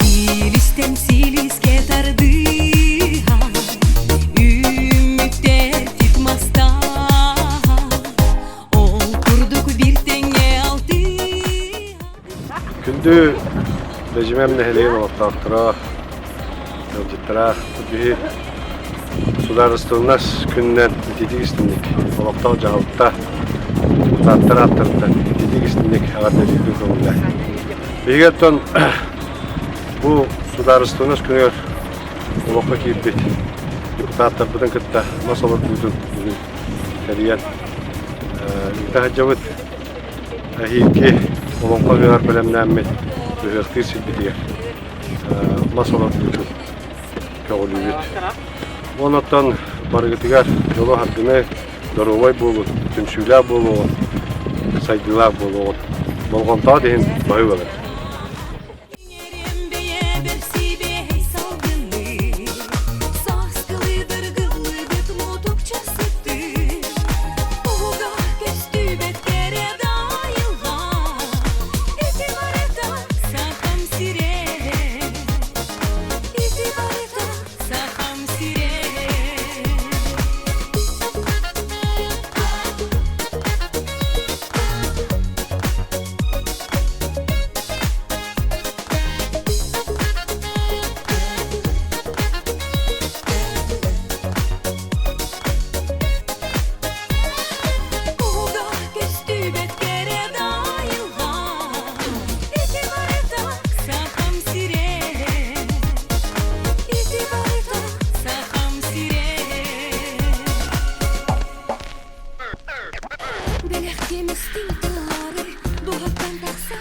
Силистэн силискэ тардыһан, үүммүттэр тит мастаах, ол курдук биир тэҥҥэ алтыһан. Күндү Бэдьимэм нэһилиэгин олохтоохторо, ыалдьыттара, биһи судаарыстыбаннас күнүнэн ититик истинник олохтоох дьаһалта депутаттар ааттарыттан ититик истинник эҕэрдэлиирбин көҥүллээ. Биһиги оттон бу судаарыстыбаннас күнүгэр олоххо киирбит депутаттарбытын кытта мас олордуутун бүгүн тэрийэн ыыта сылдьабыт. Эһиилги олоҥхо ыһыаҕар бэлэмнээммит ыһыахтыыр сирбитигэр мас олордуутун көҕүлүүбүт. Онон барыгытыгар дьолу-саргыны, доруобай буолун, түмсүүлээх буолуоҕун, сайдыылаах буолуоҕун. Болҕомтоҕут иһин баһыыбалар. Көстүбэт кэрэ дайылҕа Ити барыта Сахам сирэ Ити барыта Сахам сирэ. Бэлэхтиэм истиҥ тыллары, дууһаттан тахсар.